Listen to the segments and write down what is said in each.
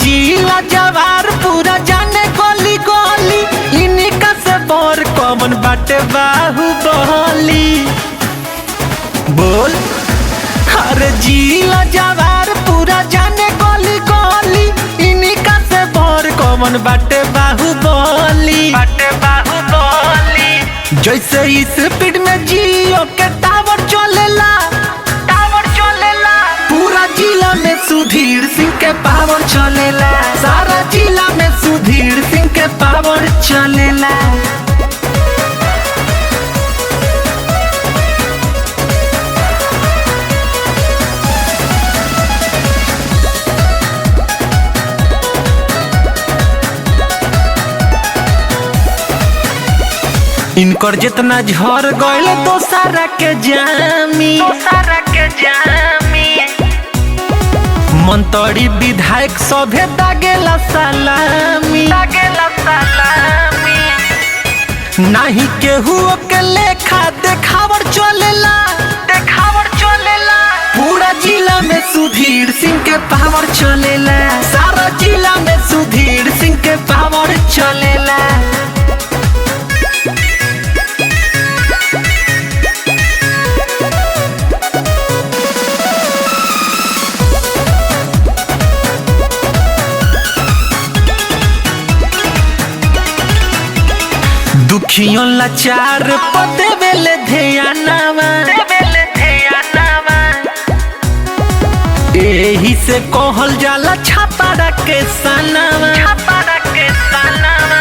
जिला जवार पूरा जाने गली गली, इनका से बोर कौन बाटे बाहुबली। बोल। अरे जिला जवार पूरा जाने गली गली, इनका से बोर कौन बाटे बाहुबली। बाटे बाहुबली। जैसे स्पीड में जियो के टावर चलेला, टावर चलेला। पूरा जिला में सुधीर सिंह के पावर चलेला। सारा जिला में सुधीर सिंह के पावर चलेला। इनकर जितना झर गइल दोसारा के जामी, दोसारा के जामी। मंत्री विधायक सभे दागेला सलामी। दागेला सलामी। नाही केहू के लेखा देखावर चलेला, देखावर चलेला। पूरा जिला में सुधीर सिंह के पावर चलेला। सारा जिला में सुधीर सिंह के पावर चलेला। दुखियों लाचार पते बेले ध्यानावा, देवेले ध्यानावा। एही से कहल जाला छापारा के सनावा। छापारा के सनावा।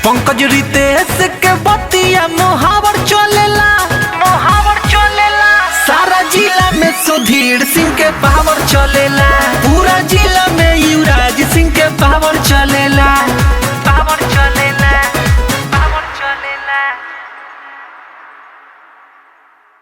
पंकज रितेश के बतिया मोहावर चलेला, मोहावर चलेला। सारा जिला में सुधीर सिंह के पावर चलेला। पूरा जिला में युवराज सिंह के पावर चलेला।